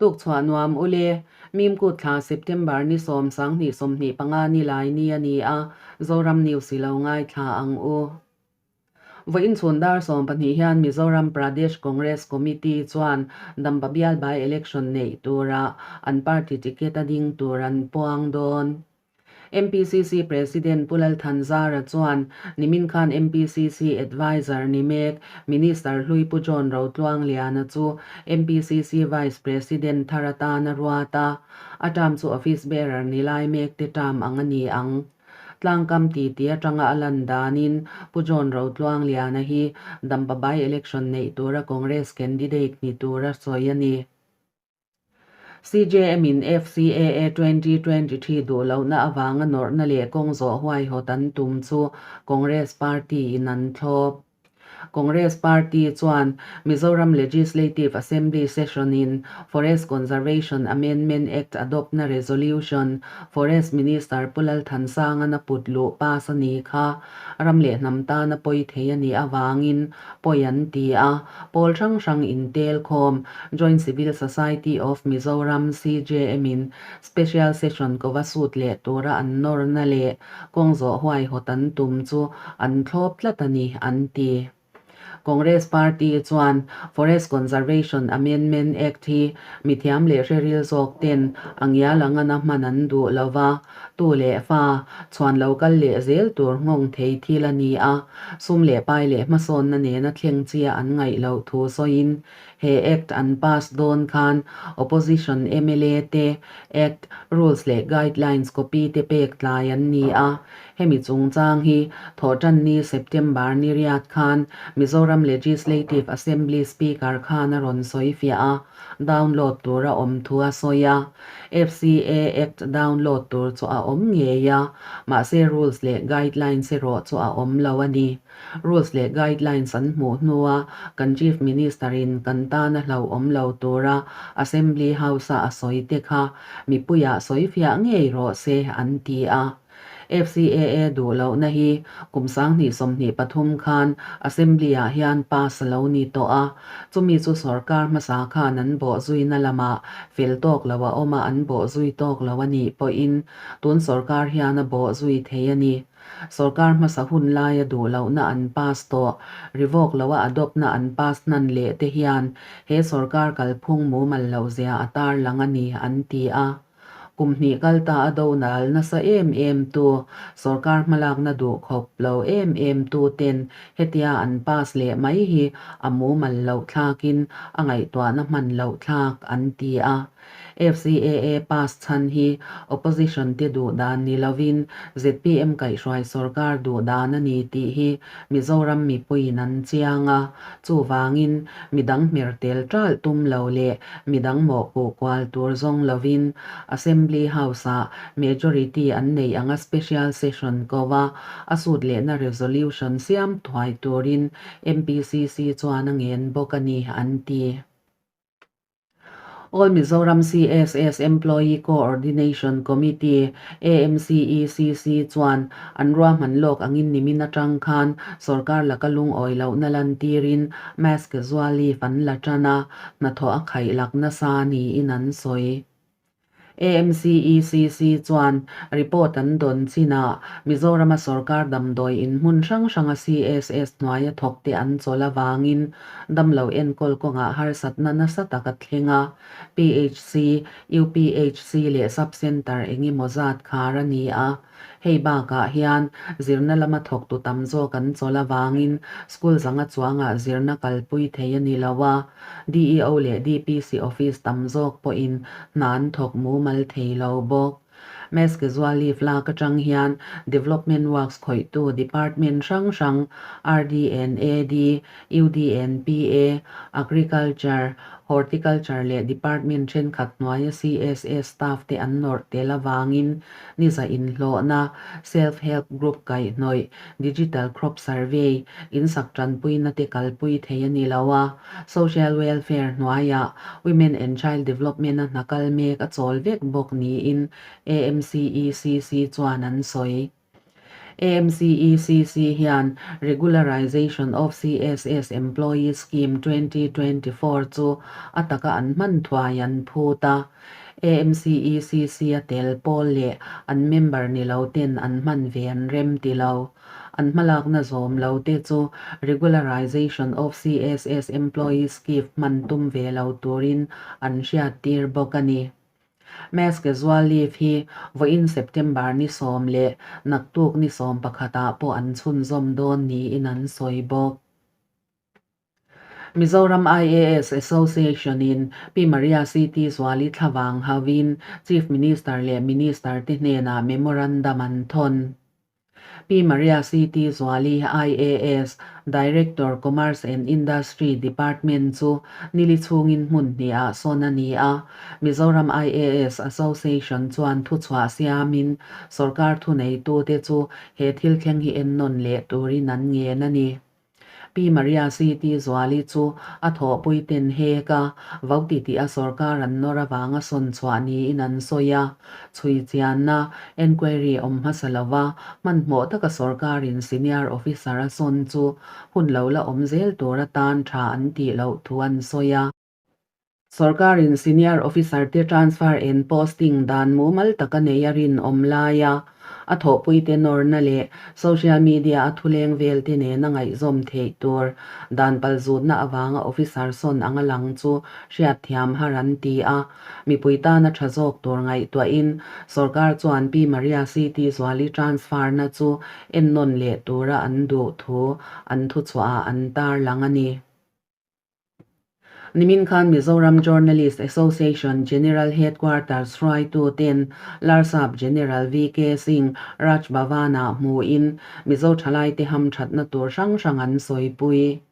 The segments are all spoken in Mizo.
Tukchhuah nuam ule, Mimkut thla September ni sawm 2025 ni lai ni a ni a, Zoram News i lo ngaithla ang u. Vawiin chhun dar 12 hian Mizoram Pradesh Congress Committee chuan Dampa bial by election neih tura an party ticket a ding tur an puang dawn. MPCC President Pu Lal Thanzara chuan nimin khan MPCC Adviser ni mek Minister hlui Pu John Rotluangliana chu MPCC Vice President thar atan a ruat a, a term chu Office Bearer ni lai mek te term ang a ni ang. Tlangkam titi atanga a lan danin Pu John Rotluangliana hi Dampa by-election neih tura Congress candidate ni tura sawi a ni. CJM in FCAA 2023 duh lohna avanga nawrhna leh kawng zawh huaihawt an tum chu Congress Party in an thlawp. Congress Party chuan Mizoram Legislative Assembly Session in Forest Conservation Amendment Act adopt na resolution Forest Minister Pu Lalthansanga'n a put luh pass a ni kha ram leh hnam tana pawi thei a nih avangin pawi an ti a, pawl hrang hrang intel khawm Joint Civil Society of Mizoram, CJM, in Special Session kova sut leh tura an nawrna leh kawng zawh huaihawt an tum chu an thlawp tlat a ni, an ti. Congress Party chuan Forest Conservation Amendment Act hi mithiam leh hreril zawk ten a ngial anga na hman an duh lo va, tu leh fa chhuan lo kal leh zel tur nghawng thei thil a ni a, sum leh pai leh hmasawnna nena thleng chia an ngaih loh thu sawiin he Act an pass dawn khan Opposition mla te Act, Rules leh Guidelines copy te pek tlai an ni a. Hemi chungchang hi Thawhtanni September ni riat khan Mizoram Legislative Assembly Speaker khan a rawn sawi fiah a, download tur a awm thu a sawi a. FCA Act download tur chu a awm ngei a, mahse rules leh guidelines erawh chu a awm lo a ni. Rules leh guidelines an hmuh hnua kan Chief Minister in kan tan a hlauhawm lo tura Assembly House-a a sawi te kha mipuiah sawi fiah ngei rawh se an ti a. FCAA duh lohna hi kum 2023 khan Assembly-ah hian pass a lo ni tawh a, chumi chu sorkar hmasa khan an bawh zuina lamah fel tawk lo a awm a, an bawh zui tawk lo a nih pawhin tun sorkar hian a bawh zui thei a ni. Sorkar hmasa hun laia duh lohna an pass tawh, revoke loa adopt-na an pass hnan leh te hian he sorkar kalphung mumal lohzia a tarlang a ni, an ti a. Kum hnih kal ta a do nal nasa em em tu, sorkar hmalakna duh khawp lo em em tu ten hetia an pass leh mai hi a mumal loh thlakin a ngaihtuahna hman loh thlak an ti a. FCAA pass chhan hi opposition te duh dan ni lovin zpm kaihhruai sorkar duh dan a ni tih hi Mizoram mipuiin an chiang a, chuvangin midang hmer tel ṭalh tum lo leh midang mawhpuh kual tur zawng lovin Assembly House-ah majority an neih anga special session ko a, a sut lehna resolution siam thuai turin MPCC chuan a ngen bawk a ni, an ti. All Mizoram CSS Employee Co-ordination Committee, AMCECC, chuan an ruahman lawk angin nimin atang khan sorkar laka lungawi lohna lantirin mass casual leave an la tan a, hnathawh a khaihlak nasa niin an sawi. AMCECC chuan report an dawn chinah Mizorama sorkar damdawi in hmun hrang hranga CSS hnuaia thawkte an chawl avangin damlo enkawl kawngah harsatna nasa tak a thleng a, PHC, UPHC leh Sub-Centre eng emaw zat khar a ni a. Hei bakah hian zirna lama thawktu tam zawk an chawl avangin school zanga chuangah zirna kalpui thei a ni lo a, DEO leh DPC office tam zawk pawhin hna an thawk mumal thei lo bawk. Mass casual leave lak atang hian Development Works khawihtu department hrang hrang RDNAD, UDNPA, Agriculture, Horticulture leh department thenkhat hnuaia CSS staff te an nawrh tel avangin Niza inhlawhna, Self Help Group kaihhnawih, Digital Crop Survey, insak tanpuina te kalpui thei a ni lo a, Social Welfare hnuaiah Women and Child Development-a hna kal mek a chawl vek bawk niin AMCECC chuan an sawi. AMCECC hian Regularization of CSS Employee Scheme 2024 chu a taka an hman thuai an phut a. AMCECC a tel pawl leh an member ni lo ten an hman ve an rem ti lo. An hmalakna zawm lo te chu Regularization of CSS Employee Scheme hman tum ve lo turin an hriattir bawk a ni. Mass casual leave hi vawiin September ni sawm leh naktuk ni sawm pakhatah pawh an chhunzawm dawn niin an sawi bawk. Mizoram IAS Association in Pi Maria CT Zuali thlavang hauin Chief Minister leh Minister te hnenah memorandum an thawn. Pi Maria CT Zuali, IAS, Director, Commerce and Industry Department chu nili chhungin hmun hnihah sawn a ni a. Mizoram IAS Association chuan thuchhuah siamin sorkar thuneitute chu he thil thleng hi ennawn leh turin an ngen a ni. Pi Maria CT Zuali chu a thawhpui ten hek a, vo ti tih a sorkar an nawr avanga sawn chhuah niin an sawi a. Chhui chianna, enquiry, awm hmasa lova, hmanhmawh taka sorkarin senior officer a sawn chu hun lo la awm zel tur atan tha an tih loh thu an sawi a. Sorkarin senior officer te transfer and posting dan mumal taka nei a rinawm laia a thawhpuite nawrna leh social media a thuleng vel te nena ngaihzawm theih tur dan palzutna avanga officer sawn anga lang chu hriatthiam har an ti a. Mipui tana tha zawk tur ngaihtuahin sorkar chuan Pi Maria CT Zuali transfer na chu ennawn leh tura an duh thu an thuchhuahah an tarlang a ni. Nimin khan Mizoram Journalist Association General Headquarters hruaitu ten Larsap General VK Singh Raj Bhavan-ah hmuin Mizo thalaite hamthatna tur hrang hrang an sawipui.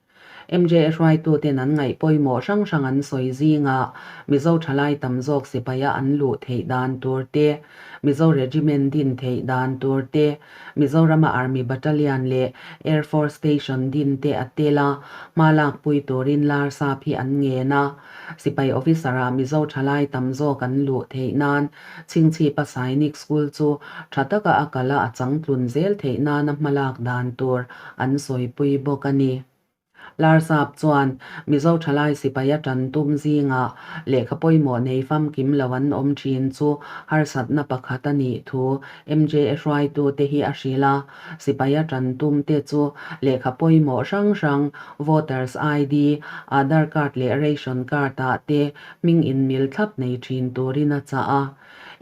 MJA hruaitu ten an ngaih pawimawh hrang hrang an sawi zingah Mizo thalai tam zawk sipaia an luh theih dan tur te, Mizo Regiment din theih dan tur te, Mizorama Army Battalion leh Air Force Station din te a tel a, hma lakpui turin Larsap hi an ngen a. Sipai officer-ah Mizo thalai tam zawk an luh theih nan Chhingchhipa Sainik School chu tha taka a kal a a changtlun zel theih nana hma lak dan tur an sawipui bawk a ni. Larsap chuan Mizo thalai sipai a tan tum zingah lehkha pawimawh nei famkim lo an awm thin chu harsatna pakhat a nih thu MJA hruaitute hi a hrilh a. Sipai a tan tum te chu lehkha pawimawh hrang hrang Voters ID, Aadhaar card leh Ration card ah te hming inmil thlap nei thin turin a chah a.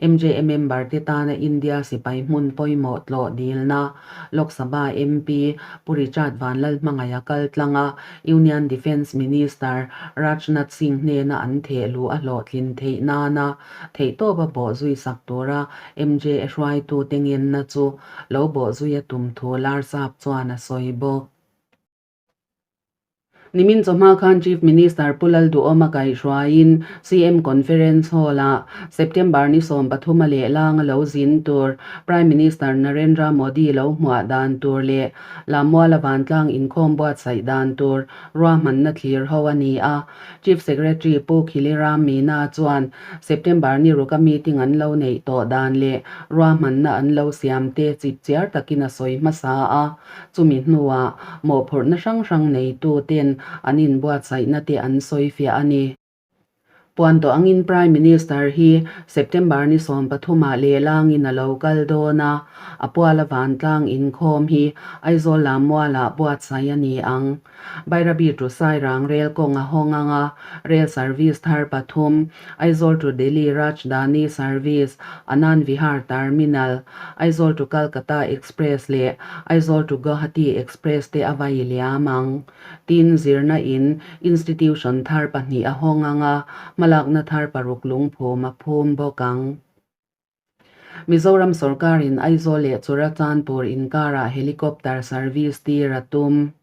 MJA member te tana India sipai hmun pawimawh tlawh dilna Lok Sabha MP Pu Richard Vanlalhmangaih kal tlanga Union Defence Minister Rajnath Singh hnena an theh luh a hlawhtlin theih nana theihtawpa bawhzui sak tura MJA hruaitute ngenna chu lo bawhzui a tum thu Larsap chuan a sawi bawk. Nimin chawhma khan Chief Minister Pu Lalduhawma kaihhruaiin CM Conference Hall-ah September ni 13 a lehlang a lo zin tur Prime Minister Narendra Modi lo hmuah dan tur leh Lammuala vantlang inkhawm buatsaih dan tur ruahmanna thlir ho a ni a. Chief Secretary Pu Khiliram Meena chuan September ni ruka meeting an lo neih tawh dan leh ruahmanna an lo siam te chipchiar takin a sawi hmasa a. Chumi hnuah mawhphurhna hrang hrang neitu ten an inbuatsaihna te an sawifiah a ni. Puan tawh angin Prime Minister hi September ni 13 ah lehlangin a lo kal dawn a, a puala vantlang inkhawm hi Aizawl Lammualah buatsaih a ni ang. Bairabi to Sairang rel kawng a hawng ang a, rel service thar pathum, Aizawl to Delhi Rajdhani service, Anand Vihar Terminal, Aizawl to Calcutta Express leh Aizawl to Guwahati Express te a vai liam ang. Tin, zirna in institution thar pahnih a hawng ang a, hmalakna thar paruk lungphum a phum bawk ang. Mizoram sorkarin Aizawl leh Churachandpur inkarah helicopter service tir a tum.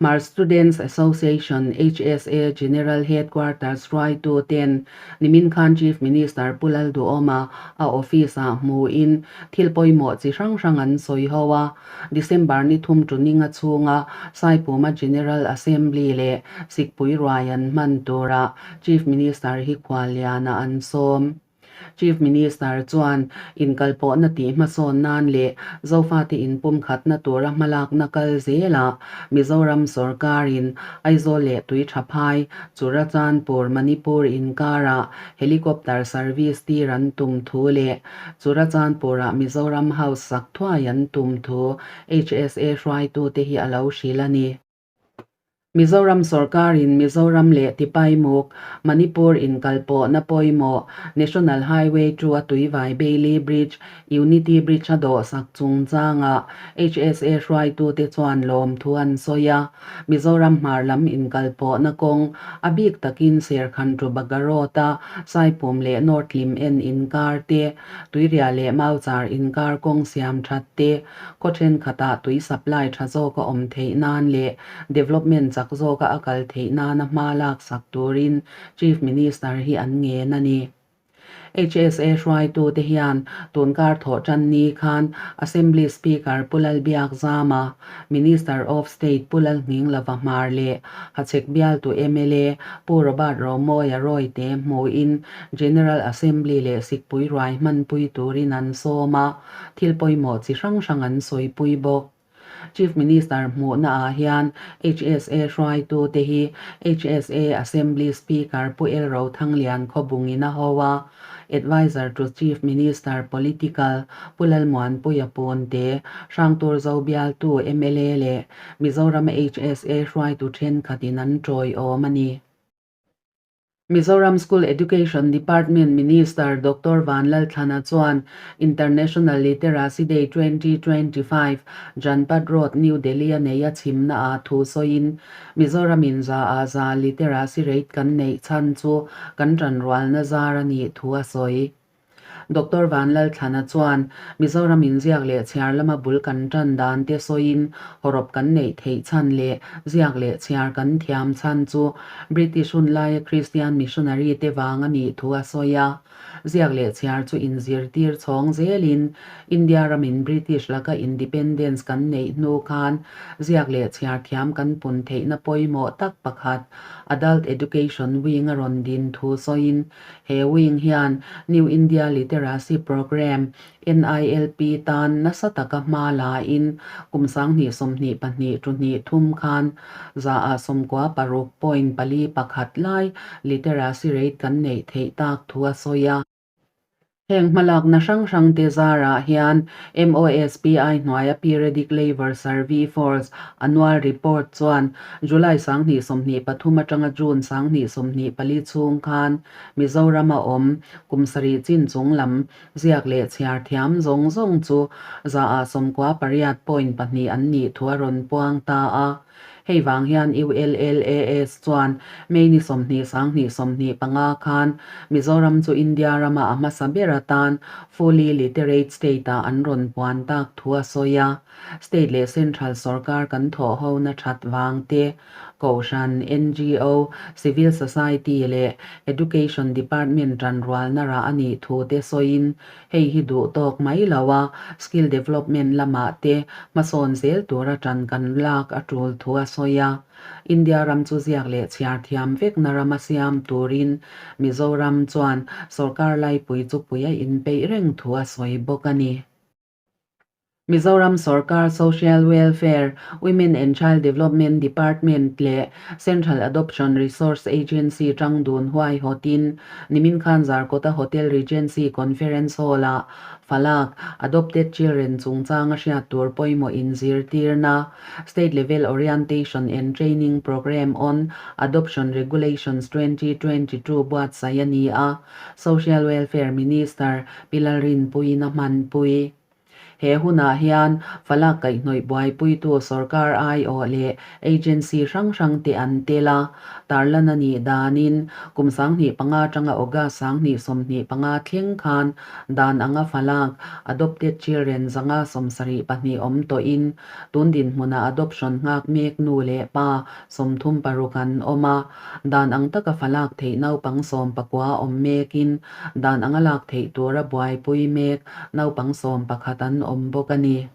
Hmar Students Association, HSA, General Headquarters hruaitu ten nimin khan Chief Minister Pu Lalduhawma a office-ah hmuin thil pawimawh chi hrang hrang an sawi ho a. December ni thum tuninga chhunga Saipuma General Assembly leh Sikpui ruai an hman turah Chief Minister hi khuallianah an sawm. Chief Minister chuan inkalpawhna tih hmasawn nan leh Zofate inpumkhatna tura hmalakna kal zelah Mizoram sorkarin Aizawl leh Tuiṭhaphai, Churachandpur, Manipur inkarah helicopter service tir an tum thu leh Churachandpur-ah Mizoram House sak thuai an tum thu HSA hruaitute hi a lo hrilh a ni. Mizoram sorkarin Mizoram leh Tipaimuk, Manipur inkalpawhna pawimawh National Highway 2 a tuivai Bailey Bridge, Unity Bridge a dawhsak chungchangah HSA hruaitute chuan lawmthu an sawi a. Mizoram hmar lam inkalpawhna kawng, a bik takin Serkhan to Bagarot-a Saipum leh North Lim en inkar te, Tuirial leh Mauchar inkar kawng siam that te, Khaw thenkhatah tui supply tha zawka awm theih nan leh development chak zawka a kal theih nana hma lak sak turin Chief Minister hi an ngen a ni. HSA hruaitute hian tunkar thawh tan ni khan Assembly Speaker Pu Lalbiakzama, Minister of State Pu Lalnghinglova Hmar leh Hachhek bialtu mla Pu Robert Romawia Rawite hmuin General Assembly leh Sikpui ruai hmanpui turin an sawm a. Thil pawimawh chi hrang hrang an sawipui bawk. Chief Minister hmuhna ah hian HSA hruaitu te hi HSA Assembly Speaker Pu El Rothanglian Khawbungin a ho a, Adviser to Chief Minister, Political, Pu Lalmuanpuia Punte, Hrangturzo bialtu mla leh Mizoram HSA hruaitu thenkhatin an tawiawm a ni. Mizoram School Education Department Minister Doctor Vanlalthlana chuan International Literacy Day 2025 Janpath Road, New Delhi a nei a chhimna ah thu sawiin Mizoram in za ah za literacy rate kan neih chhan chu kan tanrualna zar a nih thu a sawi. Doctor Vanlalthlana chuan Mizoram inziak leh chhiar lama bul kan tan dan te sawiin hawrawp kan neih theih chhan leh ziak leh chhiar kan thiam chhan chu British hun laia Kristian missionary te vang a nih thu a sawi a. Ziak leh chhiar chu inzirtir chhawng zelin India ramin British laka independence kan neih hnu khan ziak leh chhiar thiam kan pun theihna pawimawh tak pakhat Adult Education Wing a rawn din thu sawiin He wing hian New India Literacy Programme, NILP, tan nasa taka hma la in kum 2022 tu hnih thum khan 6.6% point pali pakhat lai literacy rate kan neih theih tak thu a sawi a. Heng hmalakna hrang hrang te zarah hian MOSPI hnuaia Periodic Labour Survey Force Annual Report chuan July 2023 atanga June 2024 chhung khan Mizoram-a awm kum sarih chin chung lam ziak leh chhiar thiam zawng zawng chu 98.2% point pahnih an nih thu a rawn puang ta a. Hei vang hian ULLAS chuan May ni 20 20 25 khan Mizoram chu India rama a hmasa ber atan fully literate state-ah an rawn puan tak thu a sawi a. State leh Central sorkar kan thawh hona that vang te, Kohhran, ngo, Civil Society leh Education Department tanrualna rah a nih thu te sawiin Hei hi duh tawk mai lo a, skill development lamah te hmasawn zel tura tan kan lak a tul thu a sawi a. India ram chu ziak leh chhiar thiam vekna rama siam turin Mizoram chuan sorkar laipui chu pui a inpeih reng thu a sawi bawk a ni. Mizoram sorkar Social Welfare, Women and Child Development Department leh Central Adoption Resource Agency tang dun huaihawtin nimin khan Zarkawta Hotel Regency Conference Hall-ah Falak, Adopted Children chungchanga hriat tur pawimawh inzirtirna, State Level Orientation and Training Programme on Adoption Regulations 2022 buatsaih a ni a, Social Welfare Minister Pi Lalrinpuiin a hmanpui. He hunah hian Falak kaihhnawih buaipuitu sorkar aiawh leh agency hrang hrang te an tel a, tarlan a nih danin kum 2005 atanga August 2025 thleng khan dan anga Falak adopted children 572 awm tawhin tun dinhmunah adoption nghak mek nu leh pa 36 an awm a, dan ang taka Falak theih naupang 19 awm mekin Dan anga lak theih tura buaipui mek naupang 11 an awm bawk a ni.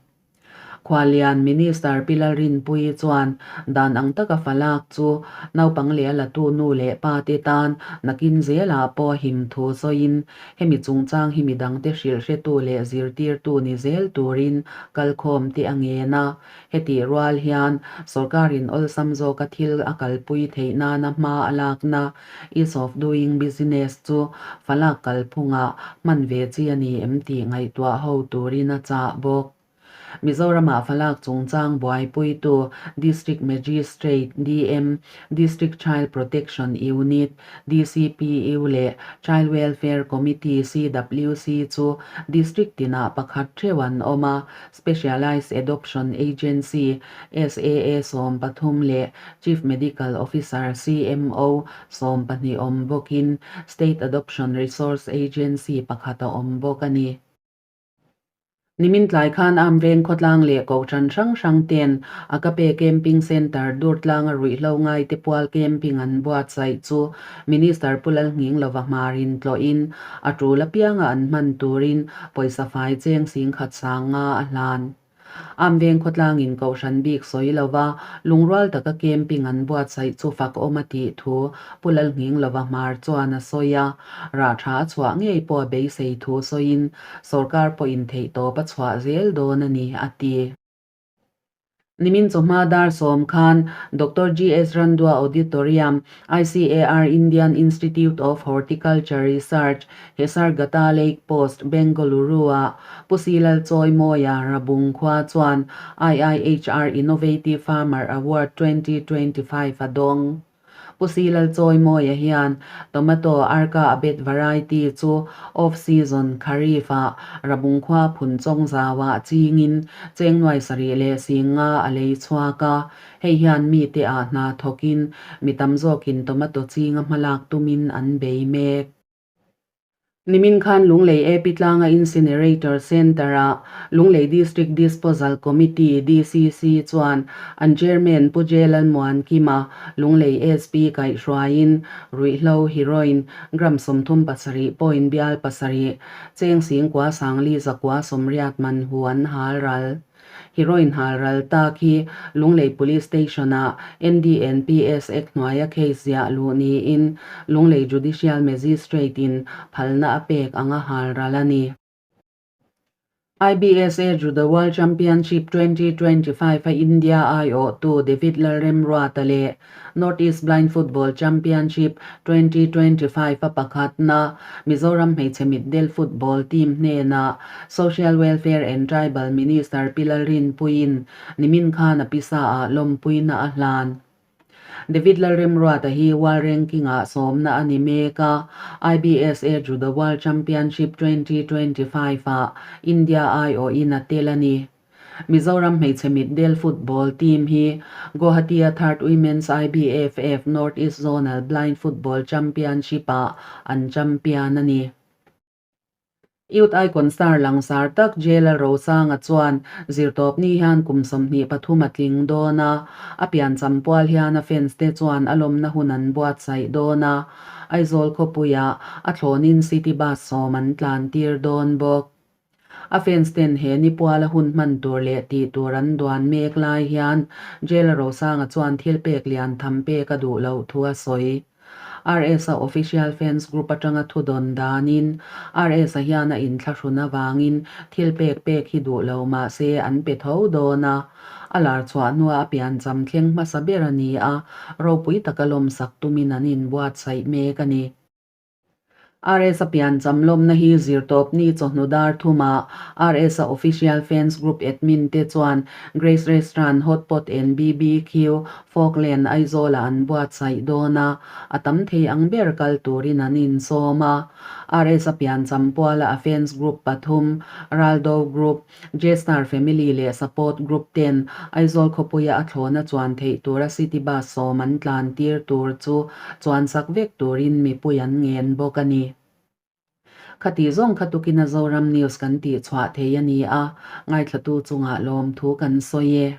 Khualian Minister Pi Lalrinpuii chuan dan ang taka falak chu naupang leh a latu nu leh pa te tan nakin zelah pawh a him thu sawiin hemi chungchang hi midangte hrilhhretu leh zirtirtu ni zel turin kalkhawm te a ngen a. Hetih rual hian sorkarin awlsam zawka thil a kalpui theih nana hma a lakna Ease of Doing Business chu falak kalphungah hman ve chi a ni em tih ngaihtuah ho turin a chah bawk. Mizoramah falak chungchang buaipuitu District Magistrate, DM, District Child Protection Unit, DCPU, leh Child Welfare Committee, CWC, chu District tinah pakhat theuh an awm a, Specialised Adoption Agency, SAA, 13 leh Chief Medical Officer, CMO, 12 awm bawkin State Adoption Resource Agency pakhat a awm bawk a ni. Nimin tlai khan Amveng khawtlang leh Kohhran hrang hrang ten Agape Camping Centre Durtlanga ruihhlo ngaite pual camping an buatsaih chu Minister Pu Lalnghinglova hmarin tlawhin a tul apianga an hman turin pawisa fai cheng singkhat sang nga a hlan. Amveng khawtlangin Kohhran bik sawi lova lungrual taka camping an buatsaih chu fak awm a tih thu Pu Lalnghinglova hmar chuan a sawi a, rah tha a chhuah ngei pawh a beisei thu sawiin sawrkar pawhin theihtawp a chhuah zel dawn a ni, a ti. Nimin chawhma dar sawm khan Doctor GS Randua Auditorium, ICAR Indian Institute of Horticulture Research, Hesarghatta Lake Post, Bengaluru-ah Pu Silal Chawimawia Rabung khua chuan IIHR Innovative Farmer Award 2025 a dawng. Pu Silal Chawimawia hian Tomato Arka Abet Variety chu off season Kharif ah Rabung khua phun chawng zauah chingin cheng nuai sarih leh sing nga a lei chhuak a, hei hian mite ah hna thawkin mi tam zawkin tomato chinga hmalak tumin an bei mek. Nimin khan Lunglei AP tlanga Incinerator Centre-ah Lunglei District Disposal Committee, DCC, chuan an Chairman Pu J Lalmuankima, Lunglei SP kaihhruaiin ruihhlo, heroin, gram 37 point bial pasarih, cheng singkua sangli zakua sawmriat man hu an hal ral. Heroin hal ral tak hi Lunglei Police Station-ah NDNPS Act hnuaia case ziah luh niin Lunglei Judicial Magistrate-in phalna a pek anga hal ral a ni. IBSA Judo World Championship 2025 a India aiawhtu David Lalremruata leh North East Blind Football Championship 2025 a pakhatna Mizoram hmeichhe mitdel football team hnenah Social Welfare and Tribal Minister Pi Lalrinpuiin nimin khan a pisa ah lawmpuina a hlan. David Lalremruata hi World Ranking ah sawmna a ni mek a, IBSA Judo World Championship 2025 ah India aiawhin a tel a ni. Mizoram hmeichhe mitdel football team hi Guwahati-a Third Women's IBFF North East Zonal Blind Football Championship-ah an champion a ni. Youth Icon star langsar tak J Lalrosanga chuan zirtawpni hian kum 23 a tling dawn a, a piancham pual hian a fans te chuan a lawmna hun an buatsaih dawn a, Aizawl khawpuiah a thlawnin city bus sawm an tlan tir dawn bawk. A fans ten he ni puala hun hman tur leh tih tur an duan mek lai hian Jail Rosanga chuan thil pek lian tham pek a duh loh thu a sawi. RS-a official fans group atanga thu dawn danin RS-a hian a inthlahrun avangin thil pek pek hi duh lo mah se an pe tho dawn a. A lar chhuah hnua a piancham thleng hmasa ber a ni a, ropui taka lawmsak tumin an inbuatsaih mek a ni. RS-a piancham lawmna hi zirtawpni chawhnu dar thumah RS-a official fans group admin te chuan Grace Restaurant Hot Pot and BBQ Falkland Aizawl-ah an buatsaih dawn a, a tam thei ang ber kal turin an insawm a. RS-a piancham puala a fans group pathum, Raldo Group, J-Star Family leh Support Group ten Aizawl khawpuia a thlawna chuan theih tura City Bus sawm an tlan tir tur chu chuan sak vek turin mipui an ngen bawk a ni. Khati zawng kha tukin a Zoram News kan tih chhuah thei a ni a, ngaithlatu chungah lawmthu kan sawi e.